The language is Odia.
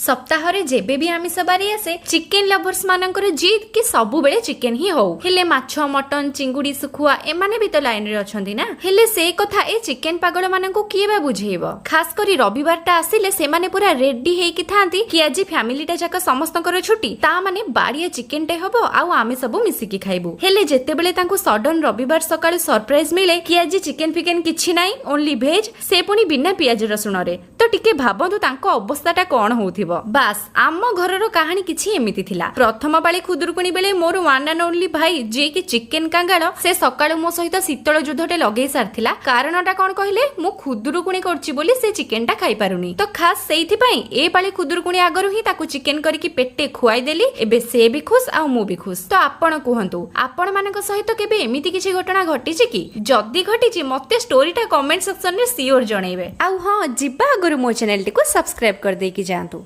ସପ୍ତାହରେ ଯେବେ ବି ଆମିଷ ବାରି ଆସେ, ଚିକେନ ଲଭର୍ସ ମାନଙ୍କର ଜିଦ୍ କି ସବୁବେଳେ ଚିକେନ ହିଁ ହଉ। ହେଲେ ମାଛ, ମଟନ, ଚିଙ୍ଗୁଡି, ଶୁଖୁଆ ଏମାନେ ବି ତ ଲାଇନରେ ଅଛନ୍ତି ନା? ହେଲେ ସେ କଥା ଏ ଚିକେନ ପାଗଳ ମାନଙ୍କୁ କିଏ ବା ବୁଝେଇବ? ଖାସ କରି ରବିବାରଟା ଆସିଲେ ସେମାନେ ପୁରା ରେଡି ହେଇକି ଥାନ୍ତି କି ଆଜି ଫ୍ୟାମିଲିଟା ଯାକ ସମସ୍ତଙ୍କର ଛୁଟି, ତା ମାନେ ବାଡିଆ ଚିକେନଟେ ହବ ଆଉ ଆମେ ସବୁ ମିଶିକି ଖାଇବୁ। ହେଲେ ଯେତେବେଳେ ତାଙ୍କୁ ସଡନ ରବିବାର ସକାଳୁ ସରପ୍ରାଇଜ ମିଳେ କି ଆଜି ଚିକେନ ଫିକେନ କିଛି ନାହିଁ, ଓନ୍ଲି ଭେଜ, ସେ ପୁଣି ବିନା ପିଆଜ ରସୁଣରେ, ତ ଟିକେ ଭାବନ୍ତୁ ତାଙ୍କ ଅବସ୍ଥାଟା କଣ ହଉଥିବ। ବାସ୍, ଆମ ଘରର କାହାଣୀ କିଛି ଏମିତି ଥିଲା। ପ୍ରଥମ ପାଳି ଖୁଦୁରୁକୁଣୀ ବେଳେ ମୋର ୱାନ୍ ଆଣ୍ଡ ଓନ୍ଲି ଭାଇ, ଯିଏକି ଚିକେନ କାଙ୍ଗାଳ, ସେ ସକାଳୁ ମୋ ସହିତ ଶୀତଳ ଯୁଦ୍ଧଟେ ଲଗେଇ ସାରିଥିଲା। କାରଣଟା କଣ କହିଲେ, ମୁଁ ଖୁଦୁରୁକୁଣୀ କରୁଛି ବୋଲି ସେ ଚିକେନଟା ଖାଇପାରୁନି। ତ ଖାସ୍ ସେଇଥିପାଇଁ ଏ ପାଳି ଖୁଦୁରୁକୁଣୀ ଆଗରୁ ହିଁ ତାକୁ ଚିକେନ କରିକି ପେଟେ ଖୁଆଇଦେଲି। ଏବେ ସେ ବି ଖୁସ୍ ଆଉ ମୁଁ ବି ଖୁସ୍। ତ ଆପଣ କୁହନ୍ତୁ, ଆପଣ ମାନଙ୍କ ସହିତ କେବେ ଏମିତି କିଛି ଘଟଣା ଘଟିଛି କି? ଯଦି ଘଟିଛି, ମତେ ଷ୍ଟୋରିଟା କମେଣ୍ଟ ସେକ୍ସନରେ ସିଓର ଜଣେଇବେ। ଆଉ ହଁ, ଯିବା ଆଗରୁ ମୋ ଚ୍ୟାନେଲଟିକୁ ସବସ୍କ୍ରାଇବ କରିଦେଇକି ଯାଆନ୍ତୁ।